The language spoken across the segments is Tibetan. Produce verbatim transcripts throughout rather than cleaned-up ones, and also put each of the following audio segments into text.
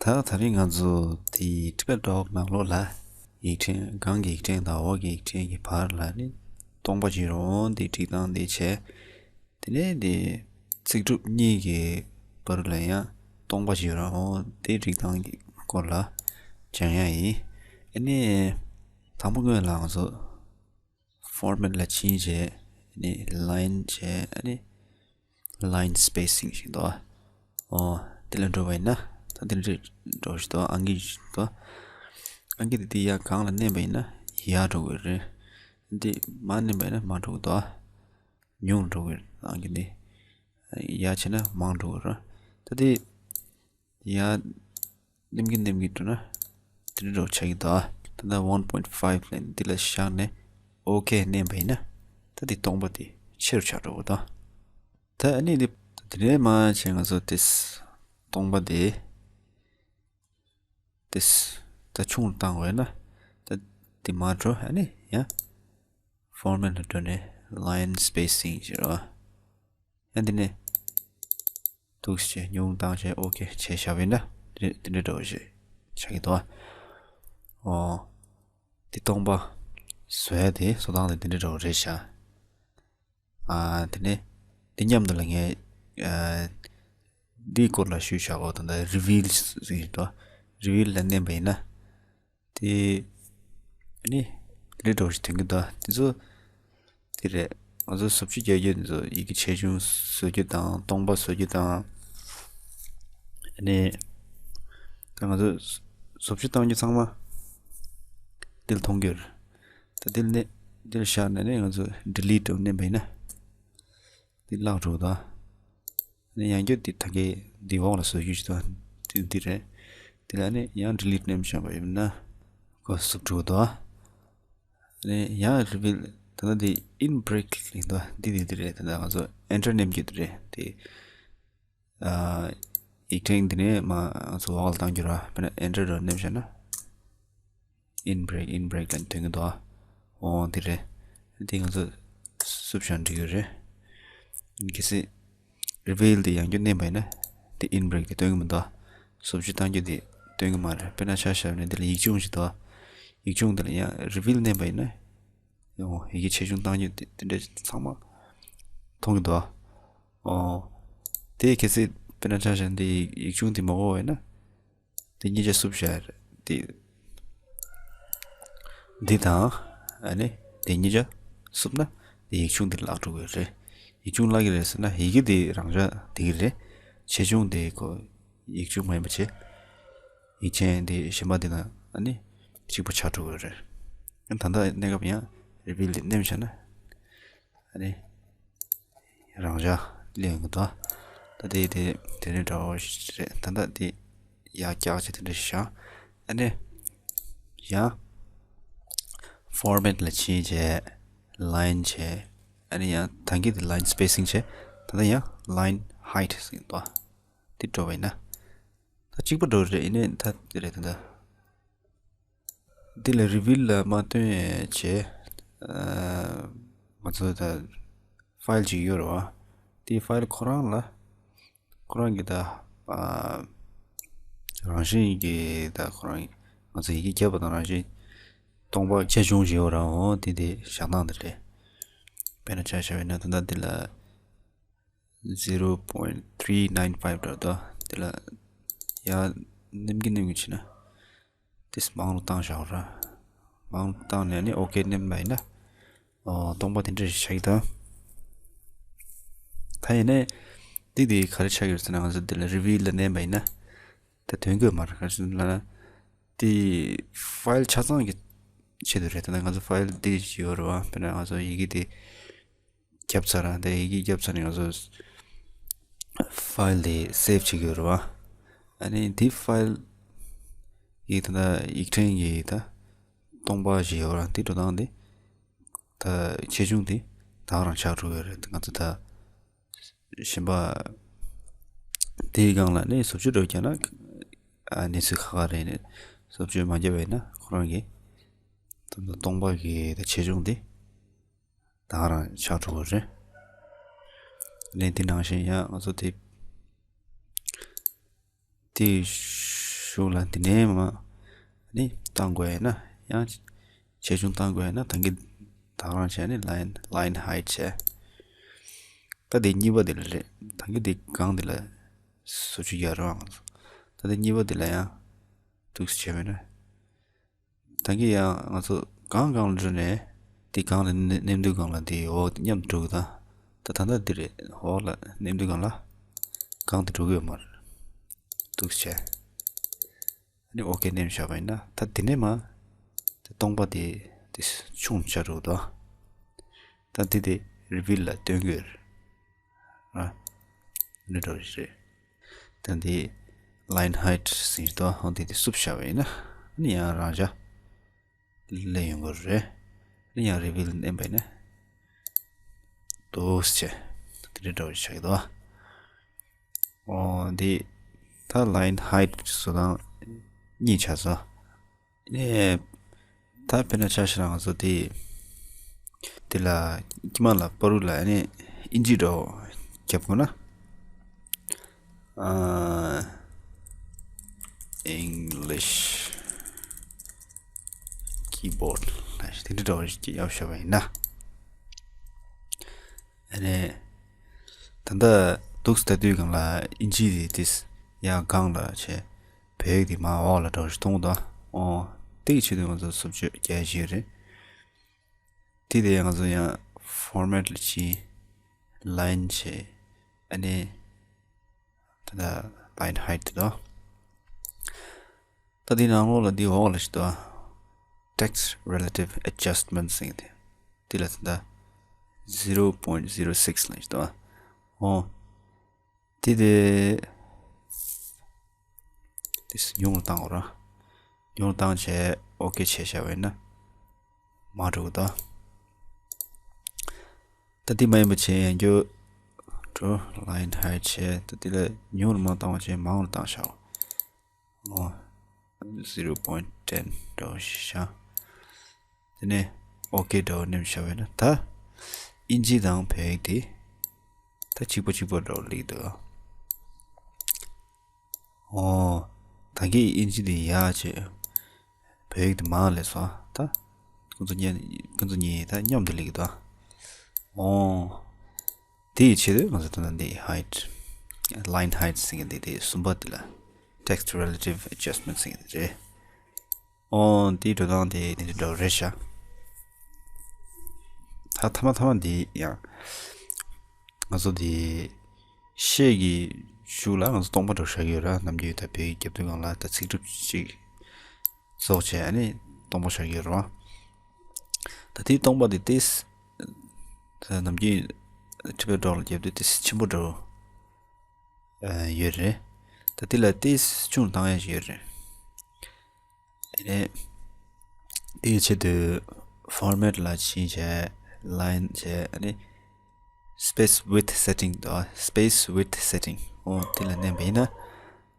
ད་དེ་རིང་ང་ཚོ་དེ་ཊི་བེཊ་ཌོག་ནང་ལོགས་ལ་ཡིག་ཕྲེང་སྒང་གི་ཡིག་ཕྲེང་དང་འོག་གི་ཡིག་ཕྲེང་གི་བར་ལ་ནི་སྟོང་པ་ཅིག་ཡོད་རེད། འོ་འདི་སྒྲིག་སྟངས་འདི་བྱས། དེ་ནས་འདི་ཚིག་གྲུབ་གཉིས་ཀྱི་བར་ལ་ཡང་སྟོང་པ་ཅིག་ཡོད་རེད། འོ་དེ་སྒྲིག་སྟངས་ཀྱི་སྐོར་ལ་སྦྱང་ཡ་ཡིན། ཨ་ནི་དང་པོ་སྔོན་ལ་ང་ཚོ་ཕོར་མེཊ་ལ་ཕྱིན་བྱས། ཨ་ནི་ལའིན་བྱས། ཨ་ནི་ལའིན་སི་པེ་སིང་ཞིག་འདུག་འོ་དེ་ལ་འགྲོ་བ་ཡིན་ན། ད་དེ་འདྲ་འགྲོ་ཞིག་འདུག་ཨང་ཀི་ཞིག་འདུག་ཨང་ཀི་དེ་དེ་ཡར་སྒང་ལ་མནན་པ་ཡིན་ན་ཡར་འགྲོ་གི་རེད། འདི་མར་མནན་པ་ཡིན་ན་མར་འགྲོ་གི་འདུག་ཉུང་འགྲོ་གི་རེད། ཨང་ཀི་འདི་ཡར་བྱས་ན་མར་འགྲོ་གི་རེད། ད་དེ་ཡར་མནན་གྱིན་མནན་གྱིན་འགྲོ་ན་དེ་འདྲ་འགྲོ་ཆགས་ཀྱི་འདུག་ད་ལྟ་ཝན་པོ་ཡིན་ཕའིབ་ལ་འདི་ལ་བཞག་ནས་ཨོ་ཁེ་མནན་པ་ཡིན་ན། ད་དེ་སྟོང་པ་དེ་ཆེ་རུ་ཆགས་འགྲོ་གི་འདུག་ད་ཨ་ནི་འདི་དེ་ནས་མར་བྱས་ང་ཚོ་དེ་སྟོང་པ་དེ་དེ་ད་ཆུང་རུ་བཏང་དགོས་ན། ད་དེ་མར་འགྲོ། ཨ་ནི་ཡང་ཕོར་མེཊ་ལ་འགྲོ་ནས་ལའིན་སི་པེ་སིང་ཞེས་རོ། ཡང་འདི་ནས་འདུག་སེ་ཉུང་བཏང་བྱས་ཨོ་ཁེ་བྱས་བཞག་པ་ཡིན་ན། དེ་འདྲ་འདྲ་བོ་ཞིག་ཆགས་ཀྱི་འདུག་ཨོ། འདི་སྟོང་པ་བཟོ་ཡ་དེ་བཟོ་སྟངས་དེ་འདི་འདྲ་འདྲ་བོ་རེད་ཤག་ཨ་དེ་ནས་འདི་མཉམ་དུ་ལ་ངས་ཨ་འདིའི་སྐོར་ལ་ཞུས་བཞག་གོ་ད་ལྟ་རི་བིལ་ཟེར་གྱི་འདུག་རི་བིལ་ལ་མནན་པ་ཡིན་ན། དེ་ཨ་ནི་དེ་འདྲ་འདྲ་བོ་ཞིག་ཐོན་གྱི་འདུག་དེ་ཚོ་དེ་རེད། ང་ཚོ་བཟོ་བཅོས་རྒྱག་རྒྱུ་འདི་ཚོ་ཡི་གེ་ཆེ་ཆུང་བཟོ་རྒྱུ་དང་སྟོང་པ་བཟོ་རྒྱུ་དང་། ཨ་ནི་ད་ང་ཚོ་བཟོ་བཅོས་བཏང་རྒྱུ་ཚང་མ་འདི་ལ་མཐོང་རྒྱུ་རེད། ད་འདི་ལ་ནི་འདི་ལ་བཞག་ནས་ནི་ང་ཚོ་ཌི་ལིཊ་འདྲ་མནན་པ་ཡིན་ན་འདི་བརླག་འགྲོ་གི་འདུག་ཨ་ནི་ཡང་བསྐྱར་འདི་ད་གིན་འདི་འོག་ལ་བཟོ་རྒྱུ་ཞིག་འདུག་འདི་འདི་རེད། འདི་ལ་ནི་ཡང་ཌི་ལིཊ་མནན་བཞག་པ་ཡིན་ན་ཁོ་བསུབ་འགྲོ་གི་འདུག་ཨ་ནི་ཡང་རི་བིལ། ད་ལྟ་འདི་ཨིན་བྷི་རེག་ཡིན་འདུག་འདི་འདི་འདི་རེད། ད་ལྟ་ང་ཚོ་ཨེན་ཊར་མནན་རྒྱུ་འདི་རེད། དེ་ཨ་ཡིག་ཕྲེང་འདི་ནས་མར་ང་ཚོ་འོག་ལ་བཏང་རྒྱུ་ར། དཔེར་ན་ཨེན་ཊར་འདྲ་མནན་བཞག་ན། ཨིན་བྷི་རེག་ཨིན་བྷི་རེག་ལབ་ཐོན་གྱི་འདུག་ཨོ་འདི་རེད། འདི་ང་ཚོ་བསུབ་བཞག་ན་འགྲིག་གི་རེད། གལ་སྲིད་རི་བིལ་འདི་ཡང་བསྐྱར་མནན་པ་ཡིན་ན་འདི་ཨིན་བྷི་རེག་འདི་སྟོན་གྱི་མི་འདུག་བཟོ་བཅོས་བཏང་རྒྱུ་འདི་སྟོན་གྱི་མ་རེད། དཔེར་ན་ཆ་བཞག་ན་འདི་ལ་ཡིག་ཆུང་ཞིག་འདུག་ཡིག་ཆུང་འདི་ལ་ཡང་རི་བིལ་མནན་པ་ཡིན་ན། ཡང་ཡི་གེ་ཆེ་ཆུང་བཏང་རྒྱུ་འདི་འདི་འདྲ་ཚང་མ་མཐོང་གི་འདུག་ཨོ། དེ་གལ་སྲིད་དཔེར་ན་ཆ་བཞག་ན་འདི་ཡིག་ཆུང་འདི་མ་དགོས་པ་ཡིན་ན། དེ་གཉིས་ཆ་བསུབ་བཞག་རེད། དེ་འདི་དང་ཨ་ནི་དེ་གཉིས་ཆ་བསུབ་ན་དེ་ཡིག་ཆུང་འདི་བརླག་འགྲོ་གི་རེད། ཡིག་ཆུང་བརླག་གི་རེད་ཟེར་ན་ཡི་གེ་དེ་རང་འཇགས་བསྡད་ཀྱི་རེད། ཆེ་ཆུང་དེ་ཁོ་ཡིག་ཆུང་མ་ཡིན་པ་བྱས། ཡིག་ཆེན་དེ་གཞན་པ་དེ་དང་ཨ་ནི་གཅིག་པ་ཆགས་འགྲོ་གི་རེད། ད་ལྟ་གནས་སྐབས་ཡང་རི་བིལ་དེ་མནན་བཞག་ན་ཨ་ནི། རང་འཇགས་ལེན་གྱི་འདུག་ད་དེ་དེ་དེ་ནས་འདྲ་བོ་ཞིག་རེད། ད་ལྟ་དེ་ཡར་བཀྱག་བྱས་དེ་འདྲ་ཞིག་བཞག་ཨ་ནི་ཡང་ཕོར་མེཊ་ལ་ཕྱིན་བྱས། ལའིན་བྱས། ཨ་ནི་ཡང་ད་གིན་དེ་ལའིན་སི་པེ་སིང་བྱས། ད་ལྟ་ཡང་ལའིན་ཧའིཊ་ཟེར་གྱི་འདུག་དེ་འགྲོ་བ་ཡིན་ན། ད་གཅིག་པ་འགྲོ་རེད། ཡིན་ནའི་ད་དེ་རེད་ད་ལྟ། འདི་ལ་རི་བིལ་ལ་མ་སྟོན་བྱས། ཨ་ང་ཚོ་ད་ཕའིལ་ཅིག་ཡོད་རེད་བ། དེའི་ཕའིལ་ཁོ་རང་ལ་ཁོ་རང་གི་ད་ཨ་རང་བཞིན་གྱི་ད་ཁོ་རང་ང་ཚོ་ཡི་གེ་བརྒྱབ་པ་དང་རང་བཞིན་སྟོང་པ་ཆེ་ཆུང་ཞིག་ཡོད་རེད། འོ་དེ་དེ་བཞག་སྟངས་དེ་རེད། དཔེར་ན་ཆ་བཞག་པ་ཡིན་ན་ད་ལྟ་འདི་ལ། zero point three nine five འདྲ་འདུག་དེ་ལ་ཡར་མནན་གྱིན་མནན་གྱིན་བྱས་ན། དེ་མང་རུ་བཏང་བཞག་ར། མང་རུ་བཏང་ནས་ནི་ཨོ་ཁེ་མནན་པ་ཡིན་ན། ཨོ་སྟོང་པ་དེ་འདྲ་ཞིག་ཆགས་ཀྱི་འདུག་ད་ཡིན་ནའི་འདི་དེ་ག་རེ་ཆགས་ཀྱི་རེད་ཟེར་ན། ང་ཚོ་འདི་ལ་རི་བིལ་ལ་མནན་པ་ཡིན་ན། ད་དོན་དགོས་མ་རེད། ག་རེ་ཟེར་ན་ལབ་ན། དེ་ཕའིལ་ཆ་ཚང་གི་ཆེད་དུ་རེད། ད་ང་ཚོ་ཕའིལ་འདི་ཡོད་རེད་བ། དཔེར་ན་ང་ཚོ་ཡི་གེ་དེ་བརྒྱབ་ཚར་ར། དེ་ཡི་གེ་བརྒྱབ་ཚར་ནས་ང་ཚོ་ཕའིལ་དེ་སེབ་བྱེད་ཀྱི་ཡོད་རེད་བ། ཨ་ནི་དེ་ཕའིལ་གི་ད་ལྟ་ཡིག་ཕྲེང་གི་ད་སྟོང་པ་ཞིག་ཡོད་ར། དེ་འགྲོ་སྟངས་དེ་ད་ཆེ་ཆུང་དེ་ད་ག་རང་ཆགས་འགྲོ་གི་རེད། ང་ཚོ་ད་གཞན་པ་དེའི་སྒང་ལ་ནི་བཟོ་བཅོས་འདྲ་བརྒྱབ་ན་ཨ་གནས་ཚུལ་ཁག་ཁག་རེད། ནི་བཟོ་བཅོས་མ་བརྒྱབ་པ་ཡིན་ན་ཁོ་རང་གི་ད་ལྟ་སྟོང་པ་གི་ད་ཆེ་ཆུང་དེ་ད་ག་རང་ཆགས་འགྲོ་གི་རེད། ནས་དེ་ནང་བཞིན་ཡང་ང་ཚོ་དེ་དེ་ཤོག་ དྲུག་ལ་འདི་ནས་མ་ནི་བཏང་དགོས་ཡིན་ན་ཡང་ཆེ་ཆུང་བཏང་དགོས་ཡིན་ན་ད་གིན་ད་རང་བྱས་ནས་line line height བྱས། ད་དེ་གཉིས་པ་དེ་ལ་རེད། ད་གིན་དེ་གང་དེ་ལ་སོ་བཅུ་ཡར་རང་། ད་དེ་གཉིས་པ་དེ་ལ་ཡང་འདུག་སེ་བྱས་པ་ཡིན་ན། ད་གིན་ཡང་ང་ཚོ་གང་གང་ལ་འགྲོ་ནས་དེ་གང་ལ་གནས་གནས་མདུན་གང་ལ་དེ་འོག་མཉམ་དུ་འགྲོ་གི་ད། ད་ད་ལྟ་འདི་རེད། འོག་ལ་གནས་མདུན་གང་ལ་གང་དུ་འགྲོ་གི་ཡོད་མ་རེད། འདུག་སེ་བྱས། ཨ་ནི་ཨོ་ཀེ་མནན་བཞག་པ་ཡིན་ན་ད་དེ་ནས་མ་དེ་སྟོང་པ་དེ་དེ་ཆུང་ཆ་རུ་དོ། ད་དེ་དེ་རི་བིལ་ལ་སྟོན་གྱི་ཡོད་རེད། རེད་འགྲོ་རེད། ད་དེ་line height ཟིན་དོ། ཧང་དེ་དེ་སུབ་བཞག་པ་ཡིན་ན་ཨ་ནི་ཡང་རང་བཞག་ལས་ཡོང་གི་རེད། ཨ་ནི་ཡང་རི་བིལ་མནན་པ་ཡིན་ན་དོ་སེ་དེ་རེད་འགྲོ་ཆགས་ཀྱི་དོ། ཨོ་འདི་ད་line height སོ་དང་གཉིས་ཆགས་སོ། ཨེ་ད་དཔེར་ན་ཆ་བཞག་ན་ང་ཚོ་དེ་དེ་ལ་དཀྱིལ་མ་ལ་པ་རུ་ལ་ཨ་ནི་ཨིན་ཇི་འདྲ་བོ་རྒྱབ་དགོས་ན། ཨ། English keyboard དེ་འདྲ་འདྲ་བོ་ཞིག་གཡར་བཞག་པ་ཡིན་ན། ཨ་ནི་ད་ལྟ་འདུག་སེ་ལྟ་དུས་སྒང་ལ་ཨིན་ཇི་དེ་དེ་ཡར་སྒང་ལ་བྱས། བོད་ཡིག་དེ་མར་འོག་ལ་འགྲོ་བཞིན་མཐོང་གི་འདུག་ཨོ། དེ་གི་ཆེད་དུ་ང་ཚོ་སུབ་བཅོས་རྒྱག་བཞིན་ཡོད་རེད། དེ་དེ་ང་ཚོ་ཡང་format ལ་ཕྱིན། Line བྱས། ཨ་ནི་ད་ལྟ་line height དེ་དོ། ད་དེ་ནང་ལོགས་ལ་དེ་འོག་ལ་ཞིག་དོ། Text relative adjustment ཟེར་གྱི་དེ། དེ་ལ་ད་ལྟ་zero point zero six ལ་ཞིག་དོ། ཨོ། དེ་དེ་དེ་ཉུང་རུ་བཏང་བ་ར། ཉུང་རུ་བཏང་བྱས་ཨོ་ཀེ་བྱས་བཞག་པ་ཡིན་ན་མར་འགྲོ་གི་འདུག་ད་དེ་མ་ཡིན་པ་བྱས་ཡང་རྒྱུ་འགྲོ། Line height བྱས། ད་དེ་ལས་ཉུང་རུ་མ་བཏང་བ་བྱས་མང་རུ་བཏང་བཞག་ཨོ། zero point ten འགྲོ་བཞག་དེ་ནས་ཨོ་ཀེ་འདྲ་བོ་མནན་བཞག་པ་ཡིན་ན་ད་ཨིན་ཇི་དང་བོད་ཡིག་དེ་ད་གཅིག་པ་གཅིག་པ་འདྲ་བོ་སླེབས་འདུག་ཨོ། ད་གིན་ཨིན་ཇི་དེ་ཡར་བྱས། བོད་ཡིག་དེ་མར་སླེབས་སོང་། ད་ཁོང་ཚོ་གཉིས་ཁོང་ཚོ་གཉིས་ད་མཉམ་དུ་སླེབས་ཀྱི་འདུག་ཨོ། དེ་ཡི་ཆེད་དུ་ང་ཚོ་ད་ལྟ་འདི་height line height ཟེར་མཁན་དེ་དེ་གསུམ་པ་དེ་ལ་text relative adjustment ཟེར་མཁན་དེ་རེད། ཨོ་འདིའི་འགྲོ་སྟངས་དེ་དེ་འདྲ་འདྲ་བོ་རེད་ཤག་ད་ཐ་མ་ཐ་མ་འདི་ཡང་ང་ཚོ་འདི་ཤད་ཀྱི་གཞུག་ལ་ང་ཚོ་སྟོང་པ་འདྲ་བོ་བཞག་གི་ཡོད་ར། ནམ་རྒྱུན་ད་བོད་ཡིག་རྒྱབ་དུས་སྒང་ལ་ད་ཚིག་གྲུབ་ཅིག་རྫོགས་བྱས་ཨ་ནི་སྟོང་པ་བཞག་གི་ཡོད་ར། ད་དེའི་སྟོང་པ་དེ་ཏིས་ད་ནམ་རྒྱུན་ཊི་བེཊ་ཌོག་ལ་རྒྱབ་དུས་ཏིས་ཆེན་པོ་འདྲ་བོ་ཡོད་རེད། ད་དེ་ལ་ཏིས་ཆུང་བཏང་ཡ་ཞིག་ཡོད་རེད། ཨ་ནི་དེའི་ཆེད་དུ་format ལ་ཕྱིན་བྱས་line བྱས་ཨ་ནི་space width setting དང་space width setting ཨོ་དེ་ལ་མནན་པ་ཡིན་ན།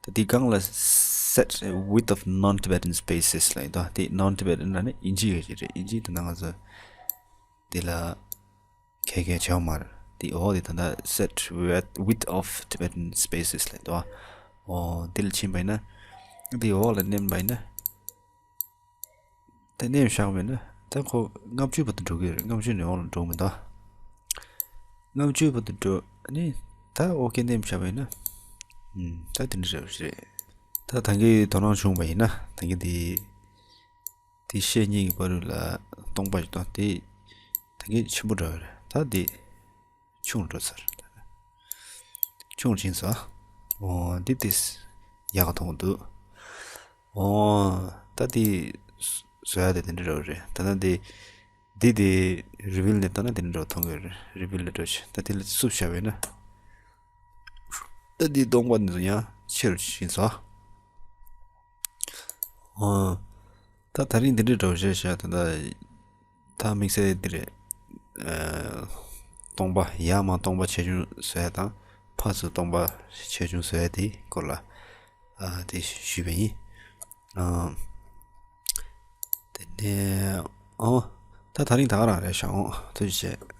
ད་དེ་སྒང་ལ་set width of non-Tibetan spaces ལ་ཡིན་དོ། དེ་non-Tibetan ལ་ནི་ཨིན་ཇི་ཡོད་ཀྱི་རེད། ཨིན་ཇི་དེ་ནང་ང་ཚོ་དེ་ལ་ཁེ་ཁེ་ཆེ་བ་མ་རེད། དེ་འོག་དེ་ད་ལྟ་set width width of Tibetan spaces ལ་ཡིན་དོ། ཨོ་དེ་ལ་ཕྱིན་པ་ཡིན་ན་དེ་འོག་ལ་མནན་པ་ཡིན་ན། ད་མནན་བཞག་པ་ཡིན་ན་ད་ཁོ་ལྔ་བཅུ་བར་དུ་འགྲོ་གི་རེད། ལྔ་བཅུ་ནས་འོག་ལ་འགྲོ་མི་འདུག་ལྔ་བཅུ་བར་དུ་འགྲོ། ཨ་ནི་ད་ཨོ་ཀེ་མནན་བཞག་པ་ཡིན་ན། ཨུམ། ད་དེ་འདྲ་རེད་པ་རེད། ད་ད་གིན་དོ་སྣང་བྱུང་བ་ཡིན་ན་ད་གིན་དེ་དེ་ཤད་གཉིས་ཀྱི་བར་ལ་སྟོང་པ་ཞིག་བཏང་དེ་ད་གིན་ཆེན་པོ་འདྲ་བ་རེད། ད་དེ་ཆུང་འགྲོ་ཚར། ཆུང་ཕྱིན་སོང་། འོ་འདི་ཏིས་ཡག་ག་མཐོང་གི་འདུག་འོ་ད་འདི་བཟོ་ཡ་དེ་དེ་འདྲ་རེད། ད་ལྟ་འདི་འདི་དེ་རི་བིལ་ནས་ལྟ་ན་དེ་འདྲ་མཐོང་གི་རེད། རི་བིལ་ལ་འགྲོ་ཆེ་ད་དེ་ལ་སུབ་བཞག་པས་ན། ད་འདི་སྟོང་པ་འདི་ཚོ་ཡང་ཆེ་རུ་ཕྱིན་སོང་། འོ། ད་ད་རིང་འདི་འདྲའི་འདྲ་བོ་བྱས་བཞག་ད་ད་ད་དམིགས་བསལ་འདི་རེད། ཨ། སྟོང་པ་ཡར་མར་སྟོང་པ་ཆེ་ཆུང་བཟོ་ཡ་དང་ཕར་ཚུར་སྟོང་པ་ཆེ་ཆུང་བཟོ་ཡ་དེའི་སྐོར་ལ་ཨ་དེ་ཞུས་པ་ཡིན། ཨ། དེ་ནས་ཨོ་ད་ད་རིང་ད་ག་རང་རེད་ཤག་འོ་ཐུགས་རྗེ་ཆེ།